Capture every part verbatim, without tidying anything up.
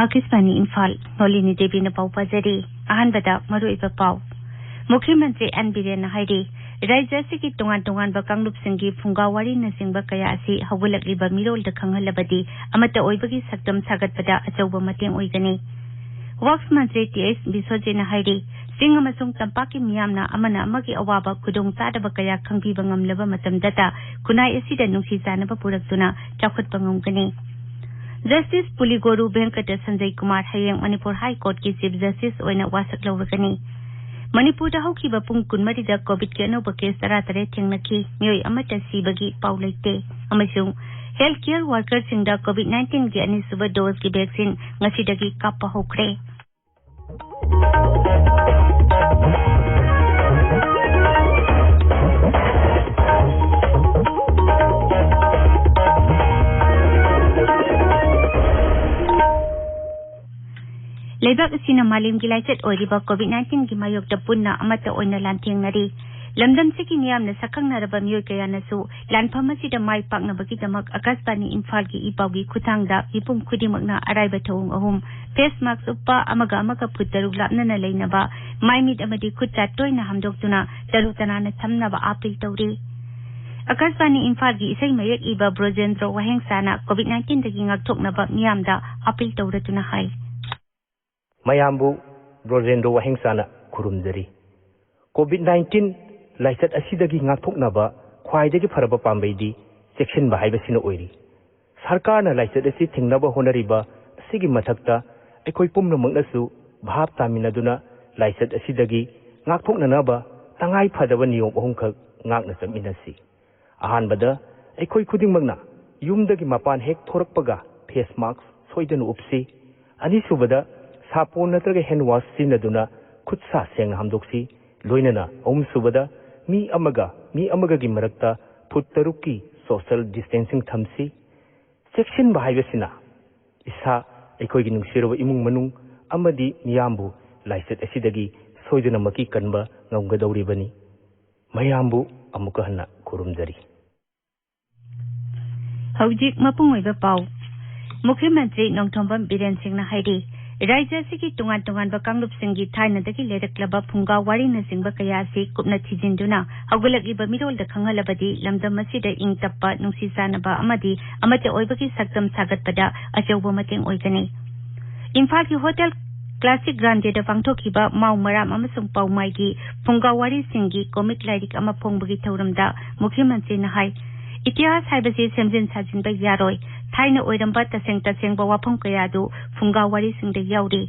ꯑꯥꯀꯥꯁꯕꯥꯅꯤ ꯏꯝꯐꯥꯜ, ꯅꯣꯂꯤꯅꯤ ꯗꯦꯕꯤꯅ ꯄꯥꯎ ꯄꯥꯖꯔꯤ꯫ ꯑꯍꯥꯟꯕꯗ ꯃꯔꯨꯑꯣꯏꯕ ꯄꯥꯎ꯫ ꯃꯨꯈ꯭ꯌ ꯃꯟꯇ꯭ꯔꯤ ꯑꯦꯟ ꯕꯤꯔꯦꯟꯅ ꯍꯥꯏꯔꯤ, ꯔꯥꯖ꯭ꯌ ꯑꯁꯤꯒꯤ ꯇꯣꯉꯥꯟ ꯇꯣꯉꯥꯟꯕ ꯀꯥꯡꯂꯨꯞꯁꯤꯡꯒꯤ ꯐꯨꯡꯒꯥ ꯋꯥꯔꯤꯅꯆꯤꯡꯕ ꯀꯌꯥ ꯑꯁꯤ ꯍꯧꯒꯠꯂꯛꯂꯤꯕ ꯃꯤꯔꯣꯜꯗ ꯈꯪꯍꯜꯂꯕꯗꯤ ꯑꯃꯠꯇ ꯑꯣꯏꯕꯒꯤ ꯁꯛꯇꯝ ꯁꯥꯒꯠꯄꯗ ꯑꯆꯧꯕ ꯃꯇꯦꯡ ꯑꯣꯏꯒꯅꯤ꯫ ꯋꯥꯛꯁ ꯃꯟꯇ꯭ꯔꯤ ꯇꯤ ꯑꯩꯆ ꯕꯤꯁ꯭ꯋꯖꯤꯠꯅ ꯍꯥꯏꯔꯤ, ꯆꯤꯡ ꯑꯃꯁꯨꯡ ꯇꯝꯄꯥꯛꯀꯤ ꯃꯤꯌꯥꯝꯅ ꯑꯃꯅ ꯑꯃꯒꯤ ꯑꯋꯥꯕ ꯈꯨꯗꯣꯡ ꯆꯥꯗꯕ ꯀꯌꯥ ꯈꯪꯕꯤꯕ ꯉꯝꯂꯕ ꯃꯇꯝꯗꯇ ꯈꯨꯟꯅꯥꯏ ꯑꯁꯤꯗ ꯅꯨꯡꯁꯤ ꯆꯥꯟꯅꯕ ꯄꯨꯔꯛꯇꯨꯅ ꯆꯥꯎꯈꯠꯄ ꯉꯝꯒꯅꯤ꯫ ꯖꯁꯇꯤꯁ ꯄꯨꯂꯤꯒꯣꯔꯨ ꯚꯦꯡꯀꯇ ꯁꯟꯖꯌ ꯀꯨꯃꯥꯔ ꯍꯌꯦꯡ ꯃꯅꯤꯄꯨꯔ ꯍꯥꯏ ꯀꯣꯔꯠꯀꯤ ꯆꯤꯐ ꯖꯁꯇꯤꯁ ꯑꯣꯏꯅ ꯋꯥꯁꯛ ꯂꯧꯔꯒꯅꯤ꯫ ꯃꯅꯤꯄꯨꯔꯗ ꯍꯧꯈꯤꯕ ꯄꯨꯡ ꯀꯨꯟꯃꯔꯤꯗ ꯀꯣꯚꯤꯗꯀꯤ ꯑꯅꯧꯕ ꯀꯦꯁ ꯇꯔꯥꯇꯔꯦꯠ ꯊꯦꯡꯅꯈꯤ꯫ ꯃꯤꯑꯣꯏ ꯑꯃꯠꯇ ꯁꯤꯕꯒꯤ ꯄꯥꯎ ꯂꯩꯇꯦ꯫ ꯑꯃꯁꯨꯡ ꯍꯦꯜꯊ ꯀꯦꯌꯔ ꯋꯥꯔꯀꯔꯁꯤꯡꯗ ꯀꯣꯚꯤꯗ ꯅꯥꯏꯟꯇꯤꯟꯒꯤ ꯑꯅꯤꯁꯨꯕ ꯗꯣꯁꯀꯤ ꯚꯦꯛꯁꯤꯟ ꯉꯁꯤꯗꯒꯤ ꯀꯥꯞꯄ ꯍꯧꯈ꯭ꯔꯦ꯫ ꯂꯩꯕꯥꯛ ꯑꯁꯤꯅ ꯃꯥꯂꯦꯝꯒꯤ ꯂꯥꯏꯆꯠ ꯑꯣꯏꯔꯤꯕ ꯀꯣꯚꯤꯗ ꯅꯥꯏꯟꯇꯤꯟꯒꯤ ꯃꯥꯌꯣꯛꯇ ꯄꯨꯟꯅ ꯑꯃꯠꯇ ꯑꯣꯏꯅ ꯂꯥꯟꯊꯦꯡꯅꯔꯤ꯫ ꯂꯝꯗꯝꯁꯤꯒꯤ ꯃꯤꯌꯥꯝꯅ ꯁꯛꯈꯪꯅꯔꯕ ꯃꯤꯑꯣꯏ ꯀꯌꯥꯅꯁꯨ ꯂꯥꯟꯐꯝ ꯑꯁꯤꯗ ꯃꯥꯏ ꯄꯥꯛꯅꯕꯒꯤꯗꯃꯛ ꯑꯥꯀꯥꯁꯕꯥꯅꯤ ꯏꯝꯐꯥꯜꯒꯤ ꯏ ꯄꯥꯎꯒꯤ ꯈꯨꯠꯊꯥꯡꯗ ꯃꯤꯄꯨꯝ ꯈꯨꯗꯤꯡꯃꯛꯅ ꯑꯔꯥꯏꯕ ꯊꯧꯑꯣꯡ ꯑꯍꯨꯝ: ꯐꯦꯁ ꯃꯥꯛꯁ ꯎꯞꯄ, ꯑꯃꯒ ꯑꯃꯒ ꯐꯨꯠ ꯇꯔꯨꯛ ꯂꯥꯞꯅꯅ ꯂꯩꯅꯕ, ꯃꯥꯏ ꯃꯤꯠ ꯑꯃꯗꯤ ꯈꯨꯠ ꯁꯥ ꯇꯣꯏꯅ ꯍꯥꯝꯗꯣꯛꯇꯨꯅ ꯇꯔꯨ ꯇꯅꯥꯟꯅ ꯊꯝꯅꯕ ꯑꯥꯄꯤꯜ ꯇꯧꯔꯤ꯫ ꯑꯥꯀꯥꯁꯕꯥꯅꯤ ꯏꯝꯐꯥꯜꯒꯤ ꯏꯁꯩ ꯃꯌꯦꯛ ꯏꯕ ꯕ꯭ꯔꯣꯖꯦꯟꯗ꯭ꯔꯣ ꯋꯥꯍꯦꯡꯆꯥꯅ ꯀꯣꯚꯤꯗ ꯅꯥꯏꯟꯇꯤꯟꯗꯒꯤ ꯉꯥꯛꯊꯣꯛꯅꯕ ꯃꯤꯌꯥꯝꯗ ꯑꯥꯄꯤꯜ ꯇꯧꯔꯗꯨꯅ ꯍꯥꯏ꯫ ꯃꯌꯥꯝꯕꯨ ꯕ꯭ꯔꯣꯖꯦꯟꯗ꯭ꯔꯣ ꯋꯥꯍꯦꯡꯆꯥꯅ ꯈꯨꯔꯨꯝꯖꯔꯤ꯫ ꯀꯣꯚꯤꯗ ꯅꯥꯏꯟꯇꯤꯟ ꯂꯥꯏꯆꯠ ꯑꯁꯤꯗꯒꯤ ꯉꯥꯛꯊꯣꯛꯅꯕ ꯈ꯭ꯋꯥꯏꯗꯒꯤ ꯐꯔꯕ ꯄꯥꯝꯕꯩꯗꯤ ꯆꯦꯛꯁꯤꯟꯕ ꯍꯥꯏꯕꯁꯤꯅ ꯑꯣꯏꯔꯤ꯫ ꯁꯔꯀꯥꯔꯅ ꯂꯥꯏꯆꯠ ꯑꯁꯤ ꯊꯤꯡꯅꯕ ꯍꯣꯠꯅꯔꯤꯕ ꯑꯁꯤꯒꯤ ꯃꯊꯛꯇ ꯑꯩꯈꯣꯏ ꯄꯨꯝꯅꯃꯛꯅꯁꯨ ꯚꯥꯞ ꯇꯥꯃꯤꯟꯅꯗꯨꯅ ꯂꯥꯏꯆꯠ ꯑꯁꯤꯗꯒꯤ ꯉꯥꯛꯊꯣꯛꯅꯅꯕ ꯇꯉꯥꯏ ꯐꯗꯕ ꯅꯤꯌꯣꯝ ꯑꯍꯨꯝꯈꯛ ꯉꯥꯛꯅ ꯆꯠꯃꯤꯟꯅꯁꯤ꯫ ꯑꯍꯥꯟꯕꯗ, ꯑꯩꯈꯣꯏ ꯈꯨꯗꯤꯡꯃꯛꯅ ꯌꯨꯝꯗꯒꯤ ꯃꯄꯥꯟ ꯍꯦꯛ ꯊꯣꯔꯛꯄꯒ ꯐꯦꯁ ꯃꯥꯛꯁ ꯁꯣꯏꯗꯅ ꯎꯞꯁꯤ꯫ ꯑꯅꯤꯁꯨꯕꯗ, ꯁꯥꯄꯣꯟ ꯅꯠꯇ꯭ꯔꯒ ꯍꯦꯟ ꯋꯥꯁ ꯁꯤꯖꯤꯟꯅꯗꯨꯅ ꯈꯨꯠ ꯁꯥ ꯁꯦꯡꯅ ꯍꯥꯝꯗꯣꯛꯁꯤ꯫ ꯂꯣꯏꯅꯅ ꯑꯍꯨꯝꯁꯨꯕꯗ, ꯃꯤ ꯑꯃꯒ ꯃꯤ ꯑꯃꯒꯒꯤ ꯃꯔꯛꯇ ꯐꯨꯠ ꯇꯔꯨꯛꯀꯤ ꯁꯣꯁꯦꯜ ꯗꯤꯁꯇꯦꯟꯁꯤꯡ ꯊꯝꯁꯤ꯫ ꯆꯦꯛꯁꯤꯟꯕ ꯍꯥꯏꯕꯁꯤꯅ ꯏꯁꯥ, ꯑꯩꯈꯣꯏꯒꯤ ꯅꯨꯡꯁꯤꯔꯕ ꯏꯃꯨꯡ ꯃꯅꯨꯡ ꯑꯃꯗꯤ ꯃꯤꯌꯥꯝꯕꯨ ꯂꯥꯏꯆꯠ ꯑꯁꯤꯗꯒꯤ ꯁꯣꯏꯗꯅꯃꯛꯀꯤ ꯀꯟꯕ ꯉꯝꯒꯗꯧꯔꯤꯕꯅꯤ꯫ ꯃꯌꯥꯝꯕꯨ ꯑꯃꯨꯛꯀ ꯍꯟꯅ ꯈꯨꯔꯨꯝꯖꯔꯤ꯫ ꯍꯧꯖꯤꯛ ꯃꯄꯨꯡ ꯑꯣꯏꯕ ꯄꯥꯎ꯫ ꯃꯨꯈ꯭ꯌ ꯃꯟꯇ꯭ꯔꯤ ꯅꯣꯡꯊꯣꯝꯕꯝ ꯕꯤꯔꯦꯟ ꯁꯤꯡꯅ ꯍꯥꯏꯔꯤ, ꯔꯥꯖ꯭ꯌ ꯑꯁꯤꯒꯤ ꯇꯣꯉꯥꯟ ꯇꯣꯉꯥꯟꯕ ꯀꯥꯡꯂꯨꯞꯁꯤꯡꯒꯤ ꯊꯥꯏꯅꯗꯒꯤ ꯂꯩꯔꯛꯂꯕ ꯐꯨꯡꯒꯥ ꯋꯥꯔꯤꯅꯆꯤꯡꯕ ꯀꯌꯥ ꯑꯁꯤ ꯀꯨꯞꯅ ꯊꯤꯖꯤꯟꯗꯨꯅ ꯍꯧꯒꯠꯂꯛꯂꯤꯕ ꯃꯤꯔꯣꯜꯗ ꯈꯪꯍꯜꯂꯕꯗꯤ ꯂꯝꯗꯝ ꯑꯁꯤꯗ ꯏꯪ ꯇꯞꯄ, ꯅꯨꯡꯁꯤ ꯆꯥꯟꯅꯕ ꯑꯃꯗꯤ ꯑꯃꯠꯇ ꯑꯣꯏꯕꯒꯤ ꯁꯛꯇꯝ ꯁꯥꯒꯠꯄꯗ ꯑꯆꯧꯕ ꯃꯇꯦꯡ ꯑꯣꯏꯒꯅꯤ꯫ ꯏꯝꯐꯥꯜꯒꯤ ꯍꯣꯇꯦꯜ ꯀ꯭ꯂꯥꯁꯤꯛ ꯒ꯭ꯔꯥꯟꯗꯦꯗ ꯄꯥꯡꯊꯣꯛꯈꯤꯕ ꯃꯥꯎ ꯃꯔꯥꯝ ꯑꯃꯁꯨꯡ ꯄꯥꯎꯃꯥꯏꯒꯤ ꯐꯨꯡꯒꯥ ꯋꯥꯔꯤꯁꯤꯡꯒꯤ ꯀꯣꯃꯤꯛ ꯂꯥꯏꯔꯤꯛ ꯑꯃ ꯐꯣꯡꯕꯒꯤ ꯊꯧꯔꯝꯗ ꯃꯨꯈ꯭ꯌ ꯃꯟꯇ꯭ꯔꯤꯅ ꯍꯥꯏ, ꯏꯇꯤꯍꯥꯁ ꯍꯥꯏꯕꯁꯤ ꯁꯦꯝꯖꯤꯟ ꯁꯥꯖꯤꯟꯕ ꯌꯥꯔꯣꯏ꯫ ꯊꯥꯏꯅ ꯑꯣꯏꯔꯝꯕ ꯇꯁꯦꯡ ꯇꯁꯦꯡꯕ ꯋꯥꯐꯝ ꯀꯌꯥ ꯑꯗꯨ ꯐꯨꯡꯒꯥ ꯋꯥꯔꯤꯁꯤꯡꯗ ꯌꯥꯎꯔꯤ꯫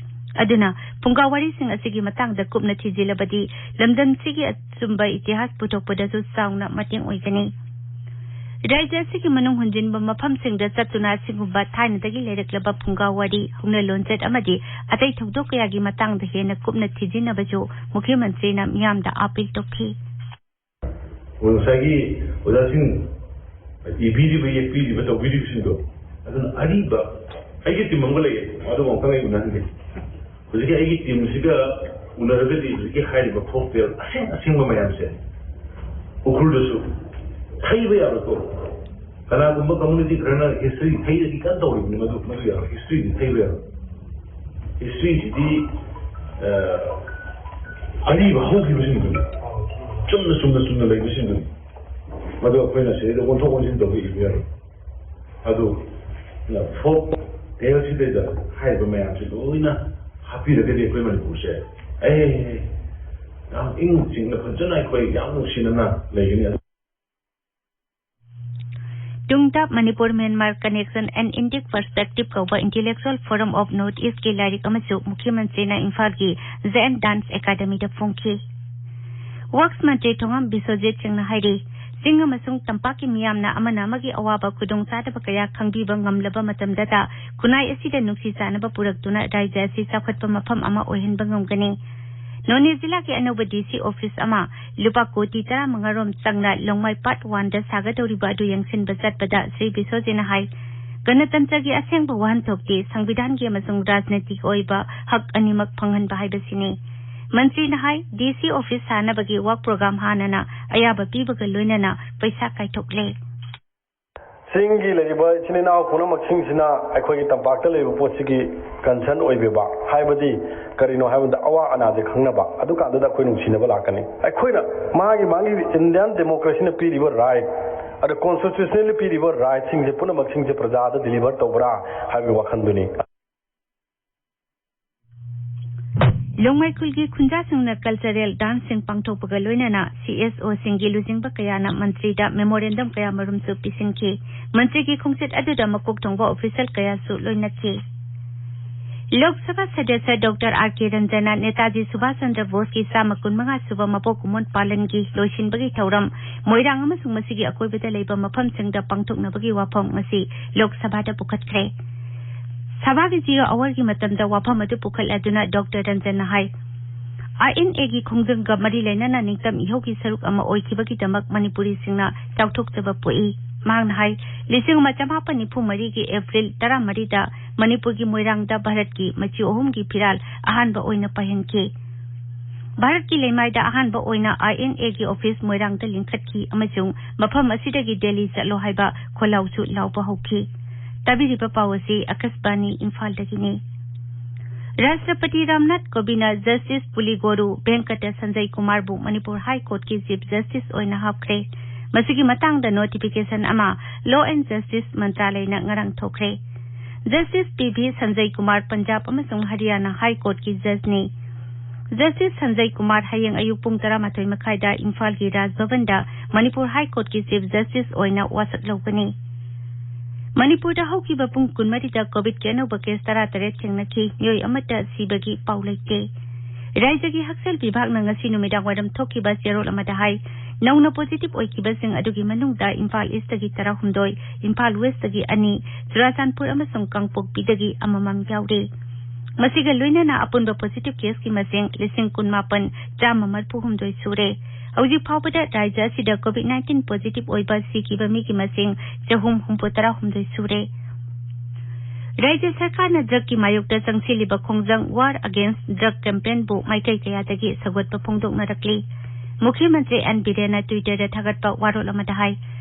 ꯑꯗꯨꯅ ꯐꯨꯡꯒꯥ ꯋꯥꯔꯤꯁꯤꯡ ꯑꯁꯤꯒꯤ ꯃꯇꯥꯡꯗ ꯀꯨꯞꯅ ꯊꯤꯖꯤꯜꯂꯕꯗꯤ ꯂꯝꯗꯝꯁꯤꯒꯤ ꯑꯆꯨꯝꯕ ꯏꯇꯤꯍꯥꯁ ꯄꯨꯊꯣꯛꯄꯗꯁꯨ ꯆꯥꯎꯅ ꯃꯇꯦꯡ ꯑꯣꯏꯒꯅꯤ꯫ ꯔꯥꯖ꯭ꯌ ꯑꯁꯤꯒꯤ ꯃꯅꯨꯡ ꯍꯨꯟꯖꯤꯟꯕ ꯃꯐꯝꯁꯤꯡꯗ ꯆꯠꯇꯨꯅ ꯑꯁꯤꯒꯨꯝꯕ ꯊꯥꯏꯅꯗꯒꯤ ꯂꯩꯔꯛꯂꯕ ꯐꯨꯡꯒꯥ ꯋꯥꯔꯤ, ꯍꯧꯅ ꯂꯣꯟꯆꯠ ꯑꯃꯗꯤ ꯑꯇꯩ ꯊꯧꯗꯣꯛ ꯀꯌꯥꯒꯤ ꯃꯇꯥꯡꯗ ꯍꯦꯟꯅ ꯀꯨꯞꯅ ꯊꯤꯖꯤꯟꯅꯕꯁꯨ ꯃꯨꯈ꯭ꯌ ꯃꯟꯇ꯭ꯔꯤꯅ ꯃꯤꯌꯥꯝꯗ ꯑꯥꯄꯤꯜ ꯇꯧꯈꯤ꯫ ꯉꯁꯥꯏꯒꯤ ꯑꯣꯖꯥꯁꯤꯡ ꯏꯕꯤꯔꯤꯕ, ꯌꯦꯛꯄꯤꯔꯤꯕ, ꯇꯧꯕꯤꯔꯤꯕꯁꯤꯡꯗꯣ, ꯑꯗꯨꯅ ꯑꯔꯤꯕ ꯑꯩꯒꯤ ꯇꯤꯝ ꯑꯃꯒ ꯂꯩꯌꯦ, ꯑꯗꯨꯒ ꯑꯃꯨꯛꯇꯪ ꯑꯩ ꯎꯅꯍꯟꯒꯦ꯫ ꯍꯧꯖꯤꯛꯀꯤ ꯑꯩꯒꯤ ꯇꯤꯝꯁꯤꯒ ꯎꯅꯔꯒꯗꯤ ꯍꯧꯖꯤꯛꯀꯤ ꯍꯥꯏꯔꯤꯕ ꯐꯣꯛ ꯇꯦꯜ ꯑꯁꯦꯡ ꯑꯁꯦꯡꯕ ꯃꯌꯥꯝꯁꯦ ꯎꯈ꯭ꯔꯨꯜꯗꯁꯨ ꯊꯩꯕ ꯌꯥꯔꯣꯏꯀꯣ꯫ ꯀꯅꯥꯒꯨꯝꯕ ꯀꯝꯃꯨꯅꯤꯇꯤ ꯈꯔꯅ ꯍꯤꯁꯇ꯭ꯔꯤ ꯊꯩꯔꯗꯤ ꯀꯟꯅ ꯇꯧꯔꯤꯕꯅꯤ, ꯃꯗꯨ, ꯃꯗꯨ ꯌꯥꯔꯣꯏ꯫ ꯍꯤꯁꯇ꯭ꯔꯤꯗꯤ ꯊꯩꯕ ꯌꯥꯔꯣꯏ꯫ ꯍꯤꯁꯇ꯭ꯔꯤꯁꯤꯗꯤ, ꯑ, ꯑꯔꯤꯕ ꯍꯧꯈꯤꯕꯁꯤꯡꯗꯨꯅꯤ꯫ ꯆꯨꯝꯅ, ꯆꯨꯝꯅ, ꯆꯨꯝꯅ ꯂꯩꯕꯁꯤꯡꯗꯨꯅꯤ꯫ ꯃꯗꯨ ꯑꯩꯈꯣꯏꯅ ꯁꯤꯗꯩꯗ ꯑꯣꯟꯊꯣꯛ ꯑꯣꯟꯁꯤꯟ ꯇꯧꯕ ꯏꯕ ꯌꯥꯔꯣꯏ꯫ ꯑꯗꯨ ꯐꯣꯛ ꯇꯦꯜꯁꯤꯗꯩꯗ ꯍꯥꯏꯔꯤꯕ ꯃꯌꯥꯝꯁꯤ ꯂꯣꯏꯅ ꯍꯥꯞꯄꯤꯔꯒꯗꯤ ꯑꯩꯈꯣꯏ ꯃꯅꯤꯄꯨꯔꯁꯦ, ꯑꯦ, ꯌꯥꯝ ꯏꯪ ꯆꯤꯛꯅ ꯐꯖꯅ ꯑꯩꯈꯣꯏ ꯌꯥꯝ ꯅꯨꯡꯁꯤꯅꯅ ꯂꯩꯒꯅꯤ꯫ ꯇꯨꯡꯗ Manipur Myanmar Connection and Indic Perspective ꯀꯧꯕ Intellectual Forum of North East ꯀꯤ ꯂꯥꯏꯔꯤꯛ ꯑꯃꯁꯨ ꯃꯨꯈ꯭ꯌ ꯃꯟꯇ꯭ꯔꯤꯅ ꯏꯝꯐꯥꯜꯒꯤ ꯖꯦꯟ ꯗꯥꯟꯁ ꯑꯦꯀꯥꯗꯃꯤꯗ ꯐꯣꯡꯈꯤ꯫ ꯋꯛꯁ ꯃꯟꯇ꯭ꯔꯤ ꯊꯣꯉꯥꯝ ꯕꯤꯁ꯭ꯋꯖꯤꯠ ꯁꯤꯡꯅ ꯍꯥꯏꯔꯤ, ꯆꯤꯡ ꯑꯃꯁꯨꯡ ꯇꯝꯄꯥꯛꯀꯤ ꯃꯤꯌꯥꯝꯅ ꯑꯃꯅ ꯑꯃꯒꯤ ꯑꯋꯥꯕ ꯈꯨꯗꯣꯡꯆꯥꯗꯕ ꯀꯌꯥ ꯈꯪꯕꯤꯕ ꯉꯝꯂꯕ ꯃꯇꯝꯗꯇ ꯈꯨꯟꯅꯥꯏ ꯑꯁꯤꯗ ꯅꯨꯡꯁꯤ ꯆꯥꯟꯅꯕ ꯄꯨꯔꯛꯇꯨꯅ ꯔꯥꯖ꯭ꯌ ꯑꯁꯤ ꯆꯥꯎꯈꯠꯄ ꯃꯐꯝ ꯑꯃ ꯑꯣꯏꯍꯟꯕ ꯉꯝꯒꯅꯤ꯫ ꯅꯣꯅꯦ ꯖꯤꯂꯥꯒꯤ ꯑꯅꯧꯕ ꯗꯤ ꯁꯤ ꯑꯣꯐꯤꯁ ꯑꯃ ꯂꯨꯄꯥ ꯀꯣꯇꯤ ꯇꯔꯥꯃꯉꯥ ꯔꯣꯝ ꯆꯪꯅ ꯂꯣꯡꯃꯥꯏ ꯄꯥꯔꯠ ꯋꯥꯟꯗ ꯁꯥꯒꯗꯧꯔꯤꯕ ꯑꯗꯨ ꯌꯦꯡꯁꯤꯟꯕ ꯆꯠꯄꯗ ꯁ꯭ꯔꯤ ꯕꯤꯁ꯭ꯋꯖꯤꯠꯅ ꯍꯥꯏ, ꯒꯅꯇꯟꯇ꯭ꯔꯒꯤ ꯑꯁꯦꯡꯕ ꯋꯥꯍꯟꯊꯣꯛꯇꯤ ꯁꯪꯕꯤꯙꯥꯟꯒꯤ ꯑꯃꯁꯨꯡ ꯔꯥꯖꯅꯤꯇꯤꯒꯤ ꯑꯣꯏꯕ ꯍꯛ ꯑꯅꯤꯃꯛ ꯐꯪꯍꯟꯕ ꯍꯥꯏꯕꯁꯤꯅꯤ꯫ ꯃꯟꯇ꯭ꯔꯤꯅ ꯍꯥꯏ, ꯗꯤ ꯁꯤ ꯑꯣꯐꯤꯁ ꯁꯥꯅꯕꯒꯤ ꯋꯥꯔꯛ ꯄ꯭ꯔꯣꯒ꯭ꯔꯥꯝ ꯍꯥꯟꯅꯅ ꯑꯌꯥꯕ ꯄꯤꯕꯒ ꯂꯣꯏꯅꯅ ꯄꯩꯁꯥ ꯀꯥꯏꯊꯣꯛꯂꯦ꯫ ꯆꯤꯡꯒꯤ ꯂꯩꯔꯤꯕ ꯏꯆꯤꯟ ꯏꯅꯥꯎ ꯄꯨꯝꯅꯃꯛꯁꯤꯡꯁꯤꯅ ꯑꯩꯈꯣꯏꯒꯤ ꯇꯝꯄꯥꯛꯇ ꯂꯩꯔꯤꯕ ꯄꯣꯠꯁꯤꯒꯤ ꯀꯟꯁꯔꯟ ꯑꯣꯏꯕꯤꯕ, ꯍꯥꯏꯕꯗꯤ ꯀꯔꯤꯅꯣ ꯍꯥꯏꯕꯗ ꯑꯋꯥ ꯑꯅꯥꯁꯦ ꯈꯪꯅꯕ, ꯑꯗꯨꯀꯥꯟꯗꯨꯗ ꯑꯩꯈꯣꯏ ꯅꯨꯡꯁꯤꯅꯕ ꯂꯥꯛꯀꯅꯤ꯫ ꯑꯩꯈꯣꯏꯅ ꯃꯥꯒꯤ ꯃꯥꯒꯤ ꯏꯟꯗꯤꯌꯥꯟ ꯗꯦꯃꯣꯀ꯭ꯔꯦꯁꯤꯅ ꯄꯤꯔꯤꯕ ꯔꯥꯏꯠ, ꯑꯗ ꯀꯣꯟꯁꯇꯤꯇ꯭ꯌꯨꯁꯅꯦꯜꯂꯤ ꯄꯤꯔꯤꯕ ꯔꯥꯏꯠꯁꯤꯡꯁꯦ ꯄꯨꯝꯅꯃꯛꯁꯤꯡꯁꯦ ꯄ꯭ꯔꯖꯥꯗ ꯗꯤꯂꯤꯚꯔ ꯇꯧꯕ꯭ꯔꯥ ꯍꯥꯏꯕꯒꯤ ꯋꯥꯈꯜꯗꯨꯅꯤ꯫ ꯂꯣꯡꯃꯩ ꯈꯨꯜꯒꯤ ꯈꯨꯟꯖꯥꯁꯤꯡꯅ ꯀꯜꯆꯔꯦꯜ ꯗꯥꯟꯁꯁꯤꯡ ꯄꯥꯡꯊꯣꯛꯄꯒ ꯂꯣꯏꯅꯅ ꯁꯤ ꯑꯦꯁ ꯑꯣꯁꯤꯡꯒꯤ ꯂꯨꯆꯤꯡꯕ ꯀꯌꯥꯅ ꯃꯟꯇ꯭ꯔꯤꯗ ꯃꯦꯃꯣꯔꯦꯟꯗꯝ ꯀꯌꯥ ꯃꯔꯨꯝꯁꯨ ꯄꯤꯁꯤꯟꯈꯤ꯫ ꯃꯟꯇ꯭ꯔꯤꯒꯤ ꯈꯣꯡꯆꯠ ꯑꯗꯨꯗ ꯃꯀꯣꯛ ꯊꯣꯡꯕ ꯑꯣꯐꯤꯁꯤꯌꯦꯜ ꯀꯌꯥꯁꯨ ꯂꯣꯏꯅꯈꯤ꯫ ꯂꯣꯛ ꯁꯚꯥ ꯁꯗꯁ꯭ꯌ ꯗꯣꯛꯇꯔ ꯑꯥꯔ ꯀꯦ ꯔꯟꯖꯟꯅ ꯅꯦꯇꯥꯖꯤ ꯁꯨꯚꯥꯁ ꯆꯟꯗ꯭ꯔ ꯕꯣꯁꯀꯤ ꯆꯥꯝꯃ ꯀꯨꯟꯃꯉꯥ ꯁꯨꯕ ꯃꯄꯣꯛ ꯀꯨꯝꯑꯣꯟ ꯄꯥꯂꯟꯒꯤ ꯂꯣꯏꯁꯤꯟꯕꯒꯤ ꯊꯧꯔꯝ ꯃꯣꯏꯔꯥꯡ ꯑꯃꯁꯨꯡ ꯃꯁꯤꯒꯤ ꯑꯀꯣꯏꯕꯗ ꯂꯩꯕ ꯃꯐꯝꯁꯤꯡꯗ ꯄꯥꯡꯊꯣꯛꯅꯕꯒꯤ ꯋꯥꯐꯝ ꯉꯁꯤ ꯂꯣꯛ ꯁꯚꯥꯗ ꯄꯨꯈꯠꯈ꯭ꯔꯦ꯫ ꯁꯚꯥꯒꯤ ꯖꯤꯑꯣ ꯑꯋꯥꯔꯒꯤ ꯃꯇꯝꯗ ꯋꯥꯐꯝ ꯑꯗꯨ ꯄꯨꯈꯠꯂꯗꯨꯅ ꯗꯣꯛꯇꯔ ꯔꯟꯖꯟꯅ ꯍꯥꯏ, ꯑꯥꯏ ꯑꯦꯟ ꯑꯦꯒꯤ ꯈꯣꯡꯖꯪꯒ ꯃꯔꯤ ꯂꯩꯅꯅ ꯅꯤꯡꯇꯝ ꯏꯍꯧꯒꯤ ꯁꯔꯨꯛ ꯑꯃ ꯑꯣꯏꯈꯤꯕꯒꯤꯗꯃꯛ ꯃꯅꯤꯄꯨꯔꯤꯁꯤꯡꯅ ꯆꯥꯎꯊꯣꯛꯆꯕ ꯄꯣꯛꯏ꯫ ꯃꯍꯥꯛꯅ ꯍꯥꯏ, ꯂꯤꯁꯤꯡ ꯑꯃ ꯆꯃꯥꯄꯟ ꯅꯤꯐꯨ ꯃꯔꯤꯒꯤ ꯑꯦꯄ꯭ꯔꯤꯜ ꯇꯔꯥꯃꯔꯤꯗ ꯃꯅꯤꯄꯨꯔꯒꯤ ꯃꯣꯏꯔꯥꯡꯗ ꯚꯥꯔꯠꯀꯤ ꯃꯆꯨ ꯑꯍꯨꯝꯒꯤ ꯐꯤꯔꯥꯜ ꯑꯍꯥꯟꯕ ꯑꯣꯏꯅ ꯄꯥꯏꯍꯟꯈꯤ꯫ ꯚꯥꯔꯠꯀꯤ ꯂꯩꯃꯥꯏꯗ ꯑꯍꯥꯟꯕ ꯑꯣꯏꯅ ꯑꯥꯏ ꯑꯦꯟ ꯑꯦꯒꯤ ꯑꯣꯐꯤꯁ ꯃꯣꯏꯔꯥꯡꯗ ꯂꯤꯡꯈꯠꯈꯤ ꯑꯃꯁꯨꯡ ꯃꯐꯝ ꯑꯁꯤꯗꯒꯤ ꯗꯦꯜꯂꯤ ꯆꯠꯂꯣ ꯍꯥꯏꯕ ꯈꯣꯜꯂꯥꯎꯁꯨ ꯂꯥꯎꯕ ꯍꯧꯈꯤ꯫ ꯇꯥꯕꯤꯔꯤꯕ ꯄꯥꯎ ꯑꯁꯤ ꯑꯀꯥꯁꯕꯥꯅꯤ ꯏꯝꯐꯥꯜꯗꯒꯤꯅꯤ꯫ ꯔꯥꯁꯇ꯭ꯔꯄꯇꯤ ꯔꯥꯝꯅꯥꯊ ꯀꯣꯕꯤꯟꯗꯅ ꯖꯁꯇꯤꯁ ꯄꯨꯂꯤꯒꯣꯔꯨ ꯚꯦꯡꯀꯇ ꯁꯟꯖꯌ ꯀꯨꯃꯥꯔꯕꯨ ꯃꯅꯤꯄꯨꯔ ꯍꯥꯏ ꯀꯣꯔꯠꯀꯤ ꯆꯤꯐ ꯖꯁꯇꯤꯁ ꯑꯣꯏꯅ ꯍꯥꯞꯈ꯭ꯔꯦ꯫ ꯃꯁꯤꯒꯤ ꯃꯇꯥꯡꯗ ꯅꯣꯇꯤꯐꯤꯀꯦꯁꯟ ꯑꯃ ꯂꯣ ꯑꯦꯟ ꯖꯁꯇꯤꯁ ꯃꯟꯇ꯭ꯔꯥꯂꯌꯅ ꯉꯔꯥꯡ ꯊꯣꯛꯈ꯭ꯔꯦ꯫ Justice P V Sanjay Kumar Punjab ꯑꯃꯁꯨꯡ ꯍꯔꯤꯌꯥꯅꯥ ꯍꯥꯏ ꯀꯣꯔꯠꯀꯤ ꯖꯖꯅꯤ꯫ ꯖꯁꯇꯤꯁ ꯁꯟꯖꯌ ꯀꯨꯃꯥꯔ ꯍꯌꯦꯡ ꯑꯌꯨꯛ ꯄꯨꯡ ꯇꯔꯥꯃꯥꯊꯣꯏ ꯃꯈꯥꯏꯗ ꯏꯝꯐꯥꯜꯒꯤ ꯔꯥꯖ ꯚꯕꯟꯗ ꯃꯅꯤꯄꯨꯔ ꯍꯥꯏ ꯀꯣꯔꯠꯀꯤ ꯆꯤꯐ ꯖꯁꯇꯤꯁ ꯑꯣꯏꯅ ꯋꯥꯁꯛ ꯂꯧꯒꯅꯤ꯫ ꯃꯅꯤꯄꯨꯔꯗ ꯍꯧꯈꯤꯕ ꯄꯨꯡ ꯀꯨꯟꯃꯔꯤꯗ ꯀꯣꯚꯤꯗꯀꯤ ꯑꯅꯧꯕ ꯀꯦꯁ ꯇꯔꯥꯇꯔꯦꯠ ꯊꯦꯡꯅꯈꯤ꯫ ꯃꯤꯑꯣꯏ ꯑꯃꯠꯇ ꯁꯤꯕꯒꯤ ꯄꯥꯎ ꯂꯩꯇꯦ꯫ ꯔꯥꯖ꯭ꯌꯒꯤ ꯍꯛꯁꯦꯜ ꯕꯤꯚꯥꯒꯅ ꯉꯁꯤ ꯅꯨꯃꯤꯗꯥꯡ ꯋꯥꯏꯔꯝ ꯊꯣꯛꯈꯤꯕ ꯆꯦꯔꯣꯜ ꯑꯃꯗ ꯍꯥꯏ, ꯅꯧꯅ ꯄꯣꯖꯤꯇꯤꯚ ꯑꯣꯏꯈꯤꯕꯁꯤꯡ ꯑꯗꯨꯒꯤ ꯃꯅꯨꯡꯗ ꯏꯝꯐꯥꯜ ꯏꯁꯇꯒꯤ ꯇꯔꯥꯍꯨꯝꯗꯣꯏ, ꯏꯝꯐꯥꯜ ꯋꯦꯁꯇꯒꯤ ꯑꯅꯤ, ꯆꯨꯔꯥꯆꯥꯟꯄꯨꯔ ꯑꯃꯁꯨꯡ ꯀꯥꯡꯄꯣꯛꯄꯤꯗꯒꯤ ꯑꯃꯃꯝ ꯌꯥꯎꯔꯤ꯫ ꯃꯁꯤꯒ ꯂꯣꯏꯅꯅ ꯑꯄꯨꯟꯕ ꯄꯣꯖꯤꯇꯤꯚ ꯀꯦꯁꯀꯤ ꯃꯁꯤꯡ ꯂꯤꯁꯤꯡ ꯀꯨꯟꯃꯥꯄꯟ, ꯆꯥꯝꯃ ꯃꯔꯤꯐꯨꯍꯨꯝꯗꯣꯏ ꯁꯨꯔꯦ꯫ ꯍꯧꯖꯤꯛ ꯐꯥꯎꯕꯗ ꯔꯥꯖ꯭ꯌ ꯑꯁꯤꯗ ꯀꯣꯚꯤꯗ ꯅꯥꯏꯟꯇꯤꯟ ꯄꯣꯖꯤꯇꯤꯚ ꯑꯣꯏꯕ ꯁꯤꯈꯤꯕ ꯃꯤꯒꯤ ꯃꯁꯤꯡ ꯆꯍꯨꯝ ꯍꯨꯝꯐꯨꯇꯔꯥ ꯍꯨꯝꯗꯣꯏ ꯁꯨꯔꯦ꯫ ꯔꯥꯖ꯭ꯌ ꯁꯔꯀꯥꯔꯅ ꯗ꯭ꯔꯒꯀꯤ ꯃꯥꯌꯣꯛꯇ ꯆꯪꯁꯤꯜꯂꯤꯕ ꯈꯣꯡꯖꯪ War Against Drug campaignꯕꯨ ꯃꯥꯏꯀꯩ ꯀꯌꯥꯗꯒꯤ ꯁꯧꯒꯠꯄ ꯐꯣꯡꯗꯣꯛꯅꯔꯛꯂꯤ꯫ ꯃꯨꯈ꯭ꯌ ꯃꯟꯇ꯭ꯔꯤ ꯑꯦꯟ ꯕꯤꯔꯦꯟꯅ ꯇ꯭ꯋꯤꯇꯔꯗ ꯊꯥꯒꯠꯄ ꯋꯥꯔꯣꯜ ꯑꯃꯗ ꯍꯥꯏ,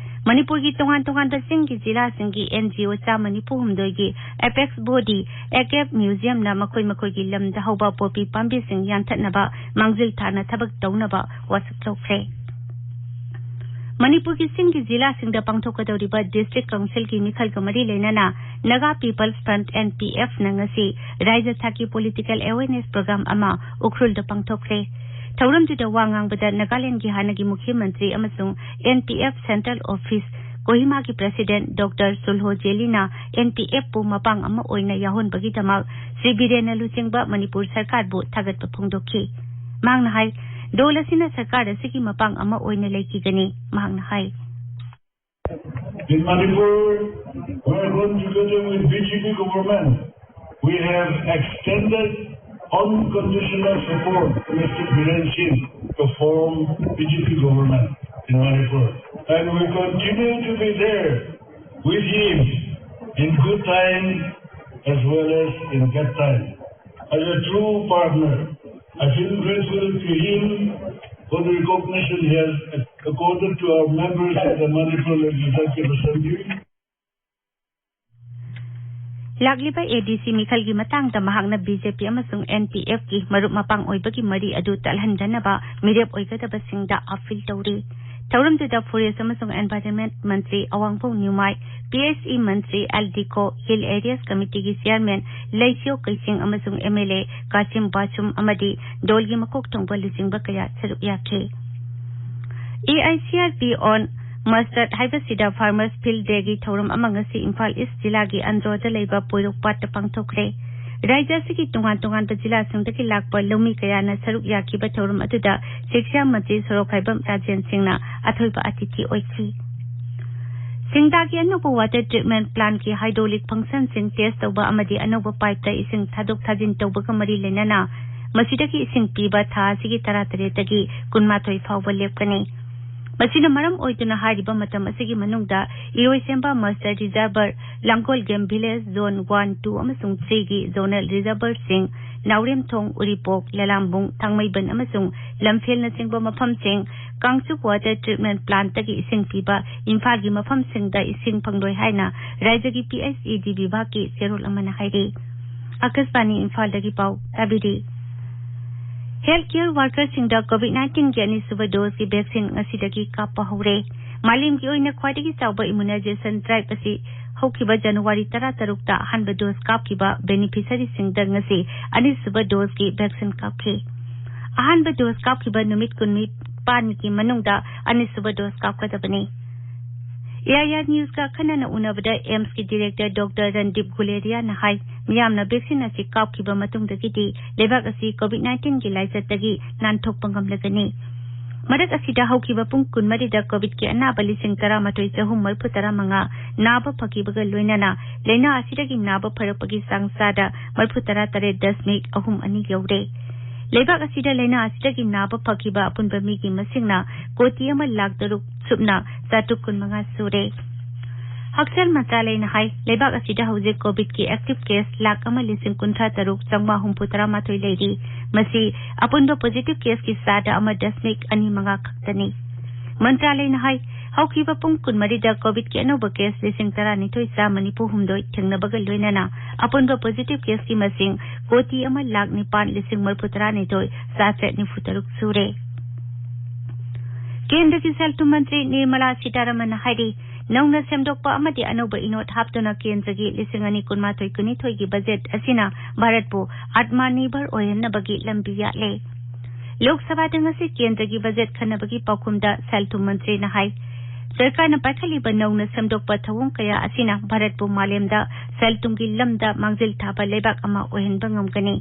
ꯃꯅꯤꯄꯨꯔꯒꯤ ꯇꯣꯉꯥꯟ ꯇꯣꯉꯥꯟꯕ ꯆꯤꯡꯒꯤ ꯖꯤꯂꯥꯁꯤꯡꯒꯤ NGO ꯆꯥꯝꯃ ꯅꯤꯐꯨ ꯍꯨꯝꯗꯣꯏꯒꯤ apex body, ACAB Museumꯅ ꯃꯈꯣꯏ ꯃꯈꯣꯏꯒꯤ ꯂꯝꯗ ꯍꯧꯕ ꯄꯣꯄꯤ ꯄꯥꯝꯕꯤꯁꯤꯡ ꯌꯥꯟꯊꯠꯅꯕ ꯃꯥꯡꯖꯤꯜ ꯊꯥꯅ ꯊꯕꯛ ꯇꯧꯅꯕ ꯋꯥꯁꯛ ꯂꯧꯈ꯭ꯔꯦ꯫ ꯃꯅꯤꯄꯨꯔꯒꯤ ꯆꯤꯡꯒꯤ ꯖꯤꯂꯥꯁꯤꯡꯗ ꯄꯥꯡꯊꯣꯛꯀꯗꯧꯔꯤꯕ District Councilꯒꯤ ꯃꯤꯈꯜꯒ ꯃꯔꯤ ꯂꯩꯅꯅ Naga People's Front, NPFꯅ ꯉꯁꯤ ꯔꯥꯏꯖ꯭ꯌ ꯊꯥꯛꯀꯤ political awareness program ꯑꯃ ꯎꯈ꯭ꯔꯨꯜꯗ ꯄꯥꯡꯊꯣꯛꯈ꯭ꯔꯦ꯫ ꯊꯧꯔꯝꯗꯨꯗ ꯋꯥ ꯉꯥꯡꯕꯗ ꯅꯥꯒꯥꯂꯦꯟꯗꯒꯤ ꯍꯥꯟꯅꯒꯤ ꯃꯨꯈ꯭ꯌ ꯃꯟꯇ꯭ꯔꯤ ꯑꯃꯁꯨꯡ NPF Central Office ꯀꯣꯍꯤꯃꯥꯒꯤ President Doctor ꯁꯨꯜꯍꯣ ꯖꯦꯂꯤꯅ NPFꯄꯨ ꯃꯄꯥꯡ ꯑꯃ ꯑꯣꯏꯅ ꯌꯥꯎꯍꯟꯕꯒꯤꯗꯃꯛ ꯁ꯭ꯔꯤ ꯕꯤꯔꯦꯟꯅ ꯂꯨꯆꯤꯡꯕ ꯃꯅꯤꯄꯨꯔ ꯁꯔꯀꯥꯔꯕꯨ ꯊꯥꯒꯠꯄ ꯐꯣꯡꯗꯣꯛꯈꯤ꯫ ꯃꯍꯥꯛꯅ ꯍꯥꯏ, ꯗꯣꯜ ꯑꯁꯤꯅ ꯁꯔꯀꯥꯔ ꯑꯁꯤꯒꯤ ꯃꯄꯥꯡ ꯑꯃ ꯑꯣꯏꯅ ꯂꯩꯈꯤꯒꯅꯤ꯫ ꯃꯍꯥꯛꯅ ꯍꯥꯏ, In Manipur, we are going together with BJP government. We have extended unconditional support to Mister Biren Singh to form BJP government in Manipur. And we continue to be there with him in good time as well as in bad time. As a true partner, I feel grateful to him for the recognition he has accorded to our members of the Manipur Legislative Assembly. ꯂꯥꯛꯂꯤꯕ ADC ꯃꯤꯈꯜꯒꯤ ꯃꯇꯥꯡꯗ ꯃꯍꯥꯛꯅ BJP ꯑꯃꯁꯨꯡ NPFꯀꯤ ꯃꯔꯨꯞ ꯃꯄꯥꯡ ꯑꯣꯏꯕꯒꯤ ꯃꯔꯤ ꯑꯗꯨ ꯇꯠꯍꯟꯗꯅꯕ ꯃꯤꯔꯦꯞ ꯑꯣꯏꯒꯗꯕꯁꯤꯡꯗ appeal ꯇꯧꯔꯤ꯫ ꯊꯧꯔꯝꯗꯨꯗ Forest ꯑꯃꯁꯨꯡ Environment ꯃꯟꯇ꯭ꯔꯤ ꯑꯋꯥꯡꯕꯧ ꯅ꯭ꯌꯨꯃꯥꯏ, PHE ꯃꯟꯇ꯭ꯔꯤ ꯑꯦꯜ ꯗꯤꯀꯣ, Hill Areas Committeeꯒꯤ Chairman ꯂꯩꯁꯤꯌꯣ ꯀꯩꯁꯤꯡ ꯑꯃꯁꯨꯡ MLA ꯀꯥꯁꯤꯝ ꯕꯥꯁꯨꯝ ꯑꯃꯗꯤ ꯗꯣꯜꯒꯤ ꯃꯀꯣꯛ ꯊꯣꯡꯕ ꯂꯨꯆꯤꯡꯕ ꯀꯌꯥ ꯁꯔꯨꯛ ꯌꯥꯈꯤ꯫ AICRP on Mustard ꯍꯥꯏꯕꯁꯤꯗ Farmers Field Dayꯒꯤ ꯊꯧꯔꯝ ꯑꯃ ꯉꯁꯤ ꯏꯝꯐꯥꯜ ꯏꯁ ꯖꯤꯂꯥꯒꯤ ꯑꯟꯗ꯭ꯔꯣꯗ ꯂꯩꯕ ꯄꯣꯏꯔꯣꯛꯄꯥꯠꯇ ꯄꯥꯡꯊꯣꯛꯈ꯭ꯔꯦ꯫ ꯔꯥꯖ꯭ꯌ ꯑꯁꯤꯒꯤ ꯇꯣꯉꯥꯟ ꯇꯣꯉꯥꯟꯕ ꯖꯤꯂꯥꯁꯤꯡꯗꯒꯤ ꯂꯥꯛꯄ ꯂꯧꯃꯤ ꯀꯌꯥꯅ ꯁꯔꯨꯛ ꯌꯥꯈꯤꯕ ꯊꯧꯔꯝ ꯑꯗꯨꯗ ꯁꯤꯛꯁꯥ ꯃꯟꯇ꯭ꯔꯤ ꯁꯣꯔꯣꯛꯈꯥꯏꯕꯝ ꯔꯥꯖꯦꯟ ꯁꯤꯡꯅ ꯑꯊꯣꯏꯕ ꯑꯇꯤꯊꯤ ꯑꯣꯏꯈꯤ꯫ ꯁꯤꯡꯗꯥꯒꯤ ꯑꯅꯧꯕ water treatment plantꯀꯤ hydraulic functionꯁꯤꯡ test ꯇꯧꯕ ꯑꯃꯗꯤ ꯑꯅꯧꯕ pipeꯇ ꯏꯁꯤꯡ ꯊꯥꯗꯣꯛ ꯊꯥꯖꯤꯟ ꯇꯧꯕꯒ ꯃꯔꯤ ꯂꯩꯅꯅ ꯃꯁꯤꯗꯒꯤ ꯏꯁꯤꯡ ꯄꯤꯕ ꯊꯥ ꯑꯁꯤꯒꯤ ꯇꯔꯥꯇꯔꯦꯠꯇꯒꯤ ꯀꯨꯟꯃꯥꯊꯣꯏ ꯐꯥꯎꯕ ꯂꯦꯞꯀꯅꯤ꯫ ꯃꯁꯤꯅ ꯃꯔꯝ ꯑꯣꯏꯗꯨꯅ ꯍꯥꯏꯔꯤꯕ ꯃꯇꯝ ꯑꯁꯤꯒꯤ ꯃꯅꯨꯡꯗ ꯏꯔꯣꯏꯁꯦꯝꯕ Mustard Reservoir, ꯂꯥꯡꯒꯣꯜ Game Village Zone one, two ꯑꯃꯁꯨꯡ threeꯒꯤ zonal reservoirꯁꯤꯡ, ꯅꯥꯎꯔꯦꯝꯊꯣꯡ, ꯎꯔꯤꯄꯣꯛ, ꯂꯂꯥꯝꯕꯨꯡ, ꯊꯥꯡꯃꯩꯕꯟ ꯑꯃꯁꯨꯡ ꯂꯝꯐꯦꯜꯅꯆꯤꯡꯕ ꯃꯐꯝꯁꯤꯡ, ꯀꯥꯡꯆꯨꯞ ꯋꯥꯇꯔ ꯇ꯭ꯔꯤꯠꯃꯦꯟ ꯄ꯭ꯂꯥꯟꯠꯇꯒꯤ ꯏꯁꯤꯡ ꯄꯤꯕ ꯏꯝꯐꯥꯜꯒꯤ ꯃꯐꯝꯁꯤꯡꯗ ꯏꯁꯤꯡ ꯐꯪꯂꯣꯏ ꯍꯥꯏꯅ ꯔꯥꯖ꯭ꯌꯒꯤ ꯄꯤ ꯑꯩꯆ ꯏ ꯗꯤ ꯕꯤꯚꯥꯒꯀꯤ ꯆꯦꯔꯣꯜ ꯑꯃꯅ ꯍꯥꯏꯔꯤ꯫ ꯑꯀꯥꯁꯕꯥꯅꯤ ꯏꯝꯐꯥꯜꯗꯒꯤ ꯄꯥꯎ ꯇꯥꯕꯤꯔꯤ꯫ ꯍꯦꯜꯊ ꯀꯦꯌꯔ ꯋꯥꯔꯀꯔꯁꯤꯡꯗ ꯀꯣꯚꯤꯗ ꯅꯥꯏꯟꯇꯤꯟꯒꯤ ꯑꯅꯤꯁꯨꯕ ꯗꯣꯁꯀꯤ ꯚꯦꯛꯁꯤꯟ ꯉꯁꯤꯗꯒꯤ ꯀꯥꯞꯄ ꯍꯧꯔꯦ꯫ ꯃꯥꯂꯦꯝꯒꯤ ꯑꯣꯏꯅ ꯈ꯭ꯋꯥꯏꯗꯒꯤ ꯆꯥꯎꯕ ꯏꯝꯃꯨꯅꯥꯏꯖꯦꯁꯟ ꯗ꯭ꯔꯥꯏꯚ ꯑꯁꯤ ꯍꯧꯈꯤꯕ ꯖꯅꯋꯥꯔꯤ ꯇꯔꯥꯇꯔꯨꯛꯇ ꯑꯍꯥꯟꯕ ꯗꯣꯁ ꯀꯥꯞꯈꯤꯕ ꯕꯦꯅꯤꯐꯤꯁꯔꯤꯁꯤꯡꯗ ꯉꯁꯤ ꯑꯅꯤꯁꯨꯕ ꯗꯣꯁꯀꯤ ꯚꯦꯛꯁꯤꯟ ꯀꯥꯞꯈꯤ꯫ ꯑꯍꯥꯟꯕ ꯗꯣꯁ ꯀꯥꯞꯈꯤꯕ ꯅꯨꯃꯤꯠ ꯀꯨꯟꯅꯤꯄꯥꯟꯒꯤ ꯃꯅꯨꯡꯗ ꯑꯅꯤꯁꯨꯕ ꯗꯣꯁ ꯀꯥꯞꯀꯗꯕꯅꯤ꯫ ꯑꯦ ꯑꯥꯏ ꯑꯥꯔ ꯅ꯭ꯌꯨꯁꯀ ꯑꯈꯟꯅꯅ ꯎꯅꯕꯗ ꯑꯦꯝꯁꯀꯤ ꯗꯤꯔꯦꯛꯇꯔ ꯗꯣꯛꯇꯔ ꯔꯟꯗꯤꯞ ꯒꯨꯂꯦꯔꯤꯌꯥꯅ ꯍꯥꯏ, ꯃꯤꯌꯥꯝꯅ ꯚꯦꯛꯁꯤꯟ ꯑꯁꯤ ꯀꯥꯞꯈꯤꯕ ꯃꯇꯨꯡꯗꯒꯤꯗꯤ ꯂꯩꯕꯥꯛ ꯑꯁꯤ ꯀꯣꯚꯤꯗ ꯅꯥꯏꯟꯇꯤꯟꯒꯤ ꯂꯥꯏꯆꯠꯇꯒꯤ ꯅꯥꯟꯊꯣꯛꯄ ꯉꯝꯂꯒꯅꯤ꯫ ꯃꯔꯛ ꯑꯁꯤꯗ ꯍꯧꯈꯤꯕ ꯄꯨꯡ ꯀꯨꯟꯃꯔꯤꯗ ꯀꯣꯚꯤꯗꯀꯤ ꯑꯅꯥꯕ ꯂꯤꯁꯤꯡ ꯇꯔꯥꯃꯥꯊꯣꯏ ꯆꯍꯨꯝ ꯃꯔꯤꯐꯨ ꯇꯔꯥꯃꯉꯥ ꯅꯥꯕ ꯐꯈꯤꯕꯒ ꯂꯣꯏꯅꯅ ꯂꯥꯏꯅꯥ ꯑꯁꯤꯗꯒꯤ ꯅꯥꯕ ꯐꯔꯛꯄꯒꯤ ꯆꯥꯡ ꯆꯥꯗ ꯃꯔꯤꯐꯨ ꯇꯔꯥ ꯇꯔꯦꯠ ꯗꯁꯃꯤꯛ ꯑꯍꯨꯝ ꯑꯅꯤ ꯌꯧꯔꯦ꯫ ꯂꯩꯕꯥꯛ ꯑꯁꯤꯗ ꯂꯥꯏꯅꯥ ꯑꯁꯤꯗꯒꯤ ꯅꯥꯕ ꯐꯈꯤꯕ ꯑꯄꯨꯟꯕ ꯃꯤꯒꯤ ꯃꯁꯤꯡꯅ ꯀꯣꯇꯤ ꯑꯃ ꯂꯥꯈ ꯇꯔꯨꯛ ꯁꯨꯞꯅ ꯆꯥꯇ꯭ꯔꯨꯛ ꯀꯨꯟꯃꯉꯥ ꯁꯨꯔꯦ꯫ ꯍꯛꯁꯦꯜ ꯃꯟꯇ꯭ꯔꯥꯂꯌꯅ ꯍꯥꯏ, ꯂꯩꯕꯥꯛ ꯑꯁꯤꯗ ꯍꯧꯖꯤꯛ ꯀꯣꯚꯤꯗꯀꯤ ꯑꯦꯛꯇꯤꯚ ꯀꯦꯁ ꯂꯥꯈ ꯑꯃ ꯂꯤꯁꯤꯡ ꯀꯨꯟꯊ꯭ꯔꯥ ꯇꯔꯨꯛ ꯆꯥꯝꯃꯉꯥ ꯍꯨꯝꯐꯨ ꯇꯔꯥꯃꯥꯊꯣꯏ ꯂꯩꯔꯤ꯫ ꯃꯁꯤ ꯑꯄꯨꯟꯕ ꯄꯣꯖꯤꯇꯤꯚ ꯀꯦꯁꯀꯤ ꯆꯥꯗ ꯑꯃ ꯗꯁꯃꯤꯛ ꯑꯅꯤ ꯃꯉꯥ ꯈꯛꯇꯅꯤ꯫ ꯃꯟꯇ꯭ꯔꯥꯂꯌꯅ ꯍꯥꯏ, ꯍꯧꯈꯤꯕ ꯄꯨꯡ ꯀꯨꯟꯃꯔꯤꯗ ꯀꯣꯚꯤꯗꯀꯤ ꯑꯅꯧꯕ ꯀꯦꯁ ꯂꯤꯁꯤꯡ ꯇꯔꯥꯅꯤꯊꯣꯏ ꯆꯥꯝꯃ ꯅꯤꯐꯨ ꯍꯨꯝꯗꯣꯏ ꯊꯦꯡꯅꯕꯒ ꯂꯣꯏꯅꯅ ꯑꯄꯨꯟꯕ ꯄꯣꯖꯤꯇꯤꯚ ꯀꯦꯁꯀꯤ ꯃꯁꯤꯡ ꯀꯣꯇꯤ ꯑꯃ ꯂꯥꯈ ꯅꯤꯄꯥꯟ ꯂꯤꯁꯤꯡ ꯃꯔꯤꯐꯨ ꯇꯔꯥꯅꯤꯊꯣꯏ ꯆꯥꯇ꯭ꯔꯦꯠ ꯅꯤꯐꯨ ꯇꯔꯨꯛ ꯁꯨꯔꯦ꯫ ꯀꯦꯟꯗ꯭ꯔꯒꯤ ꯁꯦꯜ ꯊꯨꯝ ꯃꯟꯇ꯭ꯔꯤ ꯅꯤꯔꯃꯂꯥ ꯁꯤꯇꯥꯔꯥꯃꯟꯅ ꯍꯥꯏꯔꯤ, ꯅꯧꯅ ꯁꯦꯝꯗꯣꯛꯄ ꯑꯃꯗꯤ ꯑꯅꯧꯕ ꯏꯅꯣꯠ ꯍꯥꯞꯇꯨꯅ ꯀꯦꯟꯗ꯭ꯔꯒꯤ ꯂꯤꯁꯤꯡ ꯑꯅꯤ ꯀꯨꯟꯃꯥꯊꯣꯏ ꯀꯨꯟꯅꯤꯊꯣꯏꯒꯤ ꯕꯖꯦꯠ ꯑꯁꯤꯅ ꯚꯥꯔꯠꯄꯨ ꯑꯥꯠꯃꯅꯤꯔꯚꯔ ꯑꯣꯏꯍꯟꯅꯕꯒꯤ ꯂꯝꯕꯤ ꯌꯥꯠꯂꯦ꯫ ꯂꯣꯛ ꯁꯚꯥꯗ ꯉꯁꯤ ꯀꯦꯟꯗ꯭ꯔꯒꯤ ꯕꯖꯦꯠ ꯈꯟꯅꯕꯒꯤ ꯄꯥꯎꯈꯨꯝꯗ ꯁꯦꯜ ꯊꯨꯝ ꯃꯟꯇ꯭ꯔꯤꯅ ꯍꯥꯏ, ꯁꯔꯀꯥꯔꯅ ꯄꯥꯏꯈꯠꯂꯤꯕ ꯅꯧꯅ ꯁꯦꯝꯗꯣꯛꯄ ꯊꯧꯑꯣꯡ ꯀꯌꯥ ꯑꯁꯤꯅ ꯚꯥꯔꯠꯄꯨ ꯃꯥꯂꯦꯝꯗ ꯁꯦꯜ ꯊꯨꯝꯒꯤ ꯂꯝꯗ ꯃꯥꯡꯖꯤꯜ ꯊꯥꯕ ꯂꯩꯕꯥꯛ ꯑꯃ ꯑꯣꯏꯍꯟꯕ ꯉꯝꯒꯅꯤ꯫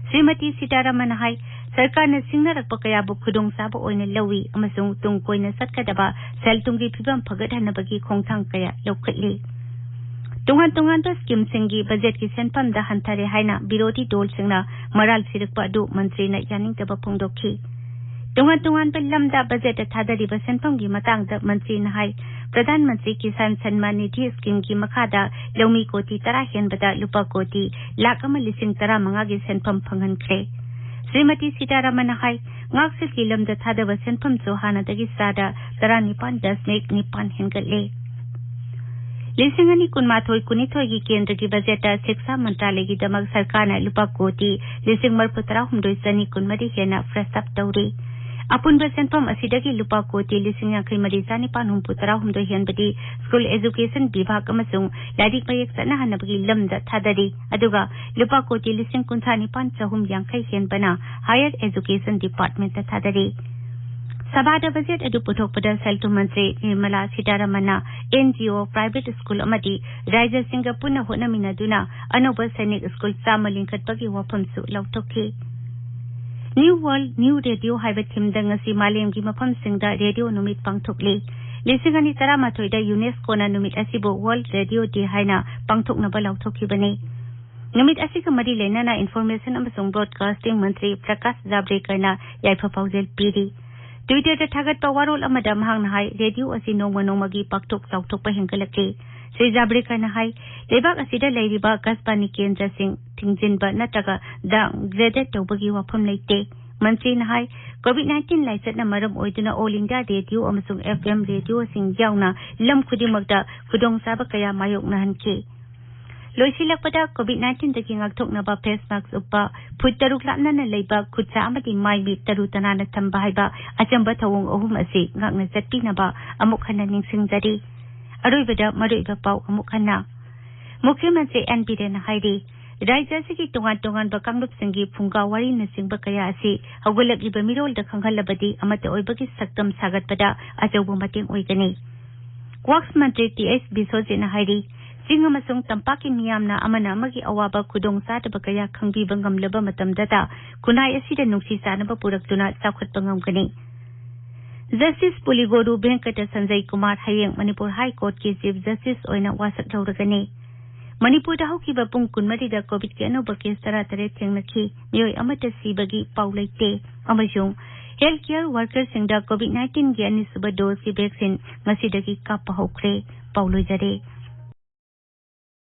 ꯁ꯭ꯔꯤꯃꯇꯤ ꯁꯤꯇꯥꯔꯥꯃꯟꯅ ꯍꯥꯏ, ꯁꯔꯀꯥꯔꯅ ꯁꯤꯡꯅꯔꯛꯄ ꯀꯌꯥꯕꯨ ꯈꯨꯗꯣꯡꯆꯥꯕ ꯑꯣꯏꯅ ꯂꯧꯏ ꯑꯃꯁꯨꯡ ꯇꯨꯡ ꯀꯣꯏꯅ ꯆꯠꯀꯗꯕ ꯁꯦꯜ ꯊꯨꯝꯒꯤ ꯐꯤꯕꯝ ꯐꯒꯠꯍꯟꯅꯕꯒꯤ ꯈꯣꯡꯊꯥꯡ ꯀꯌꯥ ꯂꯧꯈꯠꯂꯤ꯫ ꯇꯣꯉꯥꯟ ꯇꯣꯉꯥꯟꯕ ꯁ꯭ꯀꯤꯝꯁꯤꯡꯒꯤ ꯕꯖꯦꯠꯀꯤ ꯁꯦꯟꯐꯝꯗ ꯍꯟꯊꯔꯦ ꯍꯥꯏꯅ ꯕꯤꯔꯣꯙꯤ ꯗꯣꯜꯁꯤꯡꯅ ꯃꯔꯥꯜ ꯁꯤꯔꯛꯄ ꯑꯗꯨ ꯃꯟꯇ꯭ꯔꯤꯅ ꯌꯥꯅꯤꯡꯗꯕ ꯐꯣꯡꯗꯣꯛꯈꯤ꯫ ꯇꯣꯉꯥꯟ ꯇꯣꯉꯥꯟꯕ ꯂꯝꯗ ꯕꯖꯦꯠꯇ ꯊꯥꯗꯔꯤꯕ ꯁꯦꯟꯐꯝꯒꯤ ꯃꯇꯥꯡꯗ ꯃꯟꯇ꯭ꯔꯤꯅ ꯍꯥꯏ, ꯄ꯭ꯔꯙꯥꯟ ꯃꯟꯇ꯭ꯔꯤ ꯀꯤꯁꯥꯟ ꯁꯟꯃꯥꯟ ꯅꯤꯙꯤ ꯁ꯭ꯀꯤꯝꯒꯤ ꯃꯈꯥꯗ ꯂꯧꯃꯤ ꯀꯣꯇꯤ ꯇꯔꯥ ꯍꯦꯟꯕꯗ ꯂꯨꯄꯥ ꯀꯣꯇꯤ ꯂꯥꯈ ꯑꯃ ꯂꯤꯁꯤꯡ ꯇꯔꯥꯃꯉꯥꯒꯤ ꯁꯦꯟꯐꯝ ꯐꯪꯍꯟꯈ꯭ꯔꯦ꯫ ꯁ꯭ꯔꯤꯃꯇꯤ ꯁꯤꯇꯥꯔꯥꯃꯟꯅ ꯍꯥꯏ, ꯉꯥꯛꯁꯦꯜꯒꯤ ꯂꯝꯗ ꯊꯥꯗꯕ ꯁꯦꯟꯐꯝꯁꯨ ꯍꯥꯟꯅꯗꯒꯤ ꯆꯥꯗ ꯇꯔꯥꯅꯤꯄꯥꯟ ꯗꯁꯃꯤꯛ ꯅꯤꯄꯥꯟ ꯍꯦꯟꯒꯠꯂꯦ꯫ ꯂꯤꯁꯤꯡ ꯑꯅꯤ ꯀꯨꯟꯃꯥꯊꯣꯏ ꯀꯨꯟꯅꯤꯊꯣꯏꯒꯤ ꯀꯦꯟꯗ꯭ꯔꯒꯤ ꯕꯖꯦꯠꯇ ꯁꯤꯛꯁꯥ ꯃꯟꯇ꯭ꯔꯥꯂꯌꯒꯤꯗꯃꯛ ꯁꯔꯀꯥꯔꯅ ꯂꯨꯄꯥ ꯀꯣꯇꯤ ꯂꯤꯁꯤꯡ ꯃꯔꯤꯐꯨ ꯇꯔꯥꯍꯨꯝꯗꯣꯏ ꯆꯅꯤ ꯀꯨꯟꯃꯔꯤ ꯍꯦꯟꯅ ꯐ꯭ꯔꯦꯁ ꯑꯞ ꯇꯧꯔꯤ꯫ ꯑꯄꯨꯟꯕ ꯁꯦꯟꯐꯝ ꯑꯁꯤꯗꯒꯤ ꯂꯨꯄꯥ ꯀꯣꯇꯤ ꯂꯤꯁꯤꯡ ꯌꯥꯡꯈꯩ ꯃꯔꯤ ꯆꯥꯅꯤꯄꯥꯟ ꯍꯨꯝꯐꯨ ꯇꯔꯥꯍꯨꯝꯗꯣꯏ ꯍꯦꯟꯕꯗꯤ ꯁ꯭ꯀꯨꯜ ꯑꯦꯖꯨꯀꯦꯁꯟ ꯕꯤꯚꯥꯒ ꯑꯃꯁꯨꯡ ꯂꯥꯏꯔꯤꯛ ꯃꯌꯦꯛ ꯆꯠꯅꯍꯟꯅꯕꯒꯤ ꯂꯝꯗ ꯊꯥꯗꯔꯤ, ꯑꯗꯨꯒ ꯂꯨꯄꯥ ꯀꯣꯇꯤ ꯂꯤꯁꯤꯡ ꯀꯨꯟꯊ꯭ꯔꯥ ꯅꯤꯄꯥꯟ ꯆꯍꯨꯝ ꯌꯥꯡꯈꯩ ꯍꯦꯟꯕꯅ ꯍꯥꯌꯔ ꯑꯦꯖꯨꯀꯦꯁꯟ ꯗꯤꯄꯥꯔꯠꯃꯦꯟꯇ ꯊꯥꯗꯔꯤ꯫ ꯁꯚꯥꯗ ꯕꯖꯦꯠ ꯑꯗꯨ ꯄꯨꯊꯣꯛꯄꯗ ꯁꯦꯜ ꯊꯨꯝ ꯃꯟꯇ꯭ꯔꯤ Nirmala ꯁꯤꯇꯥꯔꯥꯃꯟꯅ and G O, private school ꯑꯃꯗꯤ ꯔꯥꯏꯖ꯭ꯌꯁꯤꯡꯒ ꯄꯨꯟꯅ ꯍꯣꯠꯅꯃꯤꯟꯅꯗꯨꯅ ꯑꯅꯧꯕ ꯁꯩꯅꯤꯛ ꯁ꯭ꯀꯨꯜ ꯆꯥꯝꯃ ꯂꯤꯡꯈꯠꯄꯒꯤ ꯋꯥꯐꯝꯁꯨ ꯂꯥꯎꯊꯣꯛꯈꯤ꯫ ꯅ꯭ꯌꯨ ꯋꯥꯔꯜꯗ ꯅ꯭ꯌꯨ ꯔꯦꯗꯤꯑꯣ ꯍꯥꯏꯕ ꯊꯤꯝꯗ ꯉꯁꯤ ꯃꯥꯂꯦꯝꯒꯤ ꯃꯐꯝꯁꯤꯡꯗ ꯔꯦꯗꯤꯑꯣ ꯅꯨꯃꯤꯠ ꯄꯥꯡꯊꯣꯛꯂꯤ꯫ ꯂꯤꯁꯤꯡ ꯑꯅꯤ ꯇꯔꯥꯃꯥꯊꯣꯏꯗ ꯌꯨꯅꯦꯁꯀꯣꯅ ꯅꯨꯃꯤꯠ ꯑꯁꯤꯕꯨ ꯋꯥꯔꯜꯗ ꯔꯦꯗꯤꯑꯣ ꯗꯦ ꯍꯥꯏꯅ ꯄꯥꯡꯊꯣꯛꯅꯕ ꯂꯥꯎꯊꯣꯛꯈꯤꯕꯅꯤ꯫ ꯅꯨꯃꯤꯠ ꯑꯁꯤꯒ ꯃꯔꯤ ꯂꯩꯅꯅ ꯏꯟꯐꯣꯔꯃꯦꯁꯟ ꯑꯃꯁꯨꯡ ꯕ꯭ꯔꯣꯗꯀꯥꯁꯇꯤꯡ ꯃꯟꯇ꯭ꯔꯤ ꯄ꯭ꯔꯀꯥꯁ ꯖꯥꯕ꯭ꯔꯦꯀꯔꯅ ꯌꯥꯏꯐ ꯄꯥꯎꯖꯦꯜ ꯄꯤꯔꯤ꯫ ꯇ꯭ꯋꯤꯇꯔꯗ ꯊꯥꯒꯠꯄ ꯋꯥꯔꯣꯜ ꯑꯃꯗ ꯃꯍꯥꯛꯅ ꯍꯥꯏ, ꯔꯦꯗꯤꯑꯣ ꯑꯁꯤ ꯅꯣꯡꯃ ꯅꯣꯡꯃꯒꯤ ꯄꯥꯛꯊꯣꯛ ꯆꯥꯎꯊꯣꯛꯄ ꯍꯦꯟꯒꯠꯂꯛꯂꯤ꯫ ꯁ꯭ꯔꯤ ꯖꯥꯕ꯭ꯔꯦꯀꯔꯅ ꯍꯥꯏ, ꯂꯩꯕꯥꯛ ꯑꯁꯤꯗ ꯂꯩꯔꯤꯕ ꯑꯀꯥꯁꯕꯥꯅꯤ ꯀꯦꯟꯗ꯭ꯔꯁꯤꯡ ꯊꯤꯡꯖꯤꯟꯕ ꯅꯠꯇ꯭ꯔꯒ ꯗꯥꯎꯟꯒ꯭ꯔꯦꯗꯦꯗ ꯇꯧꯕꯒꯤ ꯋꯥꯐꯝ ꯂꯩꯇꯦ꯫ ꯃꯟꯇ꯭ꯔꯤꯅ ꯍꯥꯏ, ꯀꯣꯚꯤꯗ ꯅꯥꯏꯟꯇꯤꯟ ꯂꯥꯏꯆꯠꯅ ꯃꯔꯝ ꯑꯣꯏꯗꯨꯅ ꯑꯣꯜ ꯏꯟꯗꯤꯌꯥ ꯔꯦꯗꯤꯑꯣ ꯑꯃꯁꯨꯡ ꯑꯦꯐ ꯑꯦꯝ ꯔꯦꯗꯤꯑꯣꯁꯤꯡ ꯌꯥꯎꯅ ꯂꯝ ꯈꯨꯗꯤꯡꯃꯛꯇ ꯈꯨꯗꯣꯡꯆꯥꯕ ꯀꯌꯥ ꯃꯥꯌꯣꯛꯅꯍꯟꯈꯤ꯫ ꯂꯣꯏꯁꯤꯜꯂꯛꯄꯗ, ꯀꯣꯚꯤꯗ ꯅꯥꯏꯟꯇꯤꯟꯗꯒꯤ ꯉꯥꯛꯊꯣꯛꯅꯕ ꯐꯦꯁ ꯃꯥꯁꯛ ꯎꯞꯄ, ꯐꯨꯠ ꯇꯔꯨꯛ ꯂꯥꯞꯅꯅ ꯂꯩꯕ, ꯈꯨꯠ ꯁꯥ ꯑꯃꯗꯤ ꯃꯥꯏ ꯃꯤꯠ ꯇꯔꯨ ꯇꯅꯥꯟꯅ ꯊꯝꯕ ꯍꯥꯏꯕ ꯑꯆꯝꯕ ꯊꯧꯑꯣꯡ ꯑꯍꯨꯝ ꯑꯁꯤ ꯉꯥꯛꯅ ꯆꯠꯄꯤꯅꯕ ꯑꯃꯨꯛ ꯍꯟꯅ ꯅꯤꯡꯁꯤꯡꯖꯔꯤ꯫ ꯑꯔꯣꯏꯕꯗ ꯃꯔꯨꯑꯣꯏꯕ ꯄꯥꯎ ꯑꯃꯨꯛ ꯍꯟꯅ꯫ ꯃꯨꯈ꯭ꯌ ꯃꯟꯇ꯭ꯔꯤ ꯑꯦꯟ ꯕꯤꯔꯦꯟꯅ ꯍꯥꯏꯔꯤ, ꯔꯥꯖ꯭ꯌ ꯑꯁꯤꯒꯤ ꯇꯣꯉꯥꯟ ꯇꯣꯉꯥꯟꯕ ꯀꯥꯡꯂꯨꯞꯁꯤꯡꯒꯤ ꯐꯨꯡꯒꯥ ꯋꯥꯔꯤꯅꯆꯤꯡꯕ ꯀꯌꯥ ꯑꯁꯤ ꯍꯧꯒꯠꯂꯛꯂꯤꯕ ꯃꯤꯔꯣꯜꯗ ꯈꯪꯍꯜꯂꯕꯗꯤ ꯑꯃꯠꯇ ꯑꯣꯏꯕꯒꯤ ꯁꯛꯇꯝ ꯁꯥꯒꯠꯄꯗ ꯑꯆꯧꯕ ꯃꯇꯦꯡ ꯑꯣꯏꯒꯅꯤ꯫ ꯋꯥꯛꯁ ꯃꯟꯇ꯭ꯔꯤ ꯇꯤ ꯑꯩꯆ ꯕꯤꯁ꯭ꯋꯖꯤꯠꯅ ꯍꯥꯏꯔꯤ, ꯆꯤꯡ ꯑꯃꯁꯨꯡ ꯇꯝꯄꯥꯛꯀꯤ ꯃꯤꯌꯥꯝꯅ ꯑꯃꯅ ꯑꯃꯒꯤ ꯑꯋꯥꯕ ꯈꯨꯗꯣꯡꯆꯥꯗꯕ ꯀꯌꯥ ꯈꯪꯕꯤꯕ ꯉꯝꯂꯕ ꯃꯇꯝꯗꯇ ꯈꯨꯟꯅꯥꯏ ꯑꯁꯤꯗ ꯅꯨꯡꯁꯤ ꯆꯥꯟꯅꯕ ꯄꯨꯔꯛꯇꯨꯅ ꯆꯥꯎꯈꯠꯄ ꯉꯝꯒꯅꯤ꯫ ꯖꯁꯇꯤꯁ ꯄꯨꯂꯤꯒꯣꯔꯨ ꯚꯦꯡꯀꯇ ꯁꯟꯖꯌ ꯀꯨꯃꯥꯔ ꯍꯌꯦꯡ ꯃꯅꯤꯄꯨꯔ ꯍꯥꯏ ꯀꯣꯔꯠꯀꯤ ꯆꯤꯐ ꯖꯁꯇꯤꯁ ꯑꯣꯏꯅ ꯋꯥꯁꯛ ꯂꯧꯔꯒꯅꯤ꯫ ꯃꯅꯤꯄꯨꯔꯗ ꯍꯧꯈꯤꯕ ꯄꯨꯡ ꯀꯨꯟꯃꯔꯤꯗ ꯀꯣꯚꯤꯗꯀꯤ ꯑꯅꯧꯕ ꯀꯦꯁ ꯇꯔꯥꯇꯔꯦꯠ ꯊꯦꯡꯅꯈꯤ꯫ ꯃꯤꯑꯣꯏ ꯑꯃꯠꯇ ꯁꯤꯕꯒꯤ ꯄꯥꯎ ꯂꯩꯇꯦ꯫ ꯑꯃꯁꯨꯡ ꯍꯦꯜꯊ ꯀꯦꯌꯔ ꯋꯥꯔꯀꯔꯁꯤꯡꯗ ꯀꯣꯚꯤꯗ ꯅꯥꯏꯟꯇꯤꯟꯒꯤ ꯑꯅꯤꯁꯨꯕ ꯗꯣꯁꯀꯤ ꯚꯦꯛꯁꯤꯟ ꯉꯁꯤꯗꯒꯤ ꯀꯥꯞꯄ ꯍꯧꯈ꯭ꯔꯦ꯫ ꯄꯥꯎ ꯂꯣꯏꯖꯔꯦ꯫